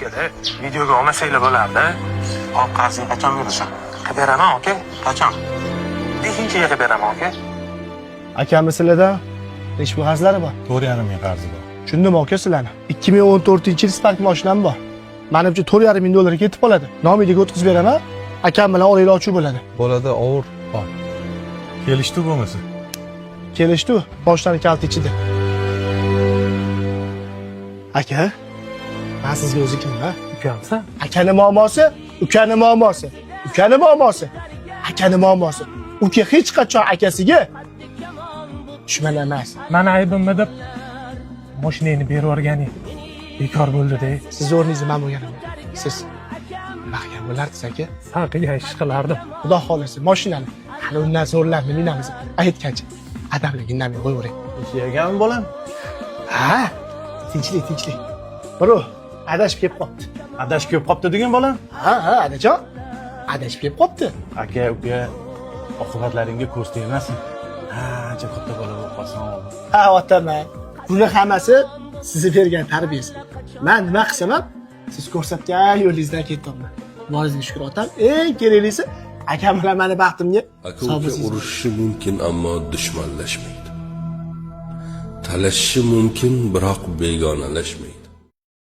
Съёмка da videoga olmasanglar bo'lardi. Hop, qarzingni qachon berasan? Qilib beraman, aka. Qachon? 5-ga qilib beraman, aka. Akami, sizlardan nechi pul qarzlari bor? 4,5 ming qarzi bor. Tushundim, aka, sizlarni. 2014 yil Spark mashinam bor. Manimcha, 4,5 ming dollarga ketib qoladi. Nomiga o'tkazib beraman. Akam bilan oranglar ochiq bo'ladi. Bolada og'ir hol. Kelishdi bo'lmasa. Kelishdi, moshinani kaliti ichida. Aka, man sizga o'zi kimman? Ukamsan? Akani muammosi, ukani muammosi, ukani muammosi, akani muammosi. Uka hech qachon akasiga dushman emas. Mani aybimmi deb moshinangni berib yuborganing bekor bo'ldi-da. Sizni o'rningizda man bo'lganimda, siz nima qilgan bo'lardingiz, aka? San qilgan ish qilardim. Xudo xohlasa, mashinani hali undan zo'rlarni minamiz. Aytgancha, adamlik indamay qo'yavering. Yeganmi, bolam? Ha, tinchlik, tinchlik. Bro, adashib kelib qolibdi. Adashib kelib qolibdi degan, bolam. Ha, adajon, adashib kelib qolibdi. Aka, uka, oqibatlaringga ko'z tegmasin. Ancha katta bola bo'lib qolsan. Ha, otaman. Buni hammasi sizni bergan tarbiyangiz. Man nima qilsam ham siz ko'rsatgan yo'lingizdan ketyapman. Boringizga shukur, otam. Eng keraklisi, akam bilan mani baxtimga Aka uka sobirsiz. urushishi mumkin, ammo dushmanlashmaydi. Talashishi mumkin, biroq begonalashmaydi.